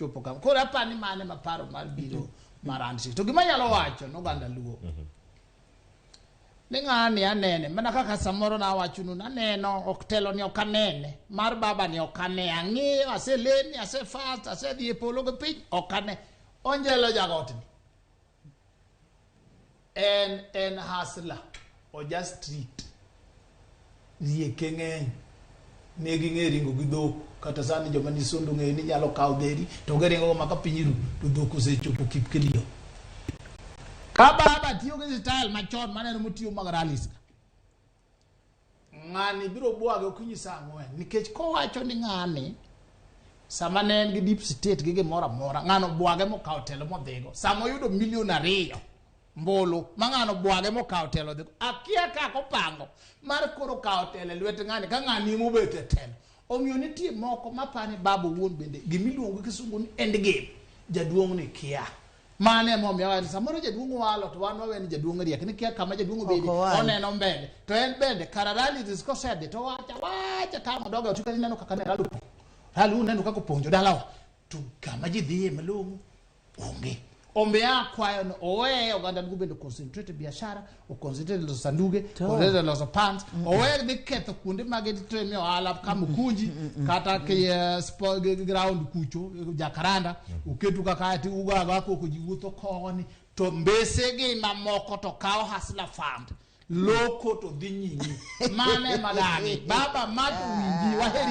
chopo kama. Koro apani mane ma paro mar biro mar handshake. To gima anyalo wacho noganda Luo. Ni ng'ani anene mana kaka samoro nawachonu naneno ok telo ni ok anene mar baba ni ok ane ang'iyo aselemi ase fast asedhi e polo gi piny ok ane onjelo jagotni en hustler oja street rieke ng'eny ne ging'e ringo gi dhok kata sani joma ni sondo ng'eyo ni nyalo kawo dheri to giringo go maka piny ru to dhok osechopo Kipkelio. Ka baba tiyo gi style machon maneno motiyo mag rallies ka ng'ani biro bwage okinyi saa 4 nikech kowacho ni ng'ani sama ne en gi deep state gi gimoro amora ng'ano bwage mokawo telo modhigo sama oyudo milion 2 mbulu ma ng'ano bwage mokawo telo dhigo akia kaka opango mar koro kawo telo e lwet ng'ani ka ng'ani emobet e telo. Omiyo nitie moko mapani baba owuon bende gimiluongo gi kisungu ni end game jaduong' ni kia. Mano ema omiyo awacho ni samoro jaduong' walo to wan wawe ni jaduong' riek ni kia kama jaduong' obede oneno mbele to en bende kara rallies kosedhi to wacha wacha kama odoge ot ineno kaka ne rally opong'. Rally uneno kaka opong' jodalawa to kama ji dhiye malong'o onge. Omiyo akwayo ni oweye oganda dugo bende concentrate e biashara, o concentrate loso sanduge, concentrate loso pants, owe dhi ketho kuonde mag time ohala Kamukunji kata ki ground kucho Jakaranda, oketu kaka ati ugo agoa koko ji wuotho koni to mbese gi mamoko to kawo Hustler Fund loko to dhi nyime. Mano ema dagi. Baba ma to winji waheri.